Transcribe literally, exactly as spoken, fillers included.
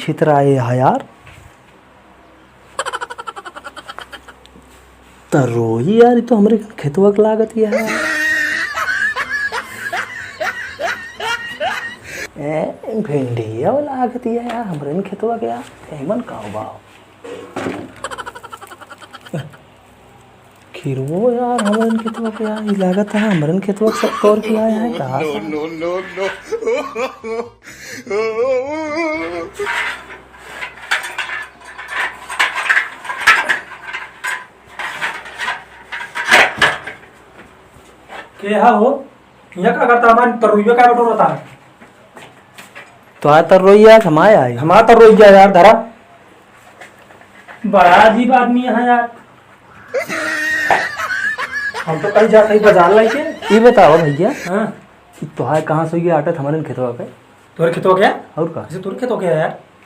चितराए है यार। तरोई यार, ई तो हमरे खेतवा के लागत ही है। ए, भिंडिया लागत ही है यार, हमरे खेतवा के यार। एमन का बा? खीरवो यार, हमरन खेतवा के यार, ई लागत है हमरन खेतवा के सब तोड़ के लाए हैं का? No, no, no, no। के हा हो? यहाँ का करता? हमारे तरुइया का बटोरता है। तो आ तरोइया, हमारे आई। हमारा तरुइया यार, धरा। बड़ा अजीब आदमी है यार। हम तो कहीं जा, कहीं बाजार लाई के। ई बताओ भैया, हाँ। कि तोहार कहाँ से ये आटत हमरे खेतवा पे? तोरे खेतवा के? और का? ऐसे तोरे खेतवा के है यार?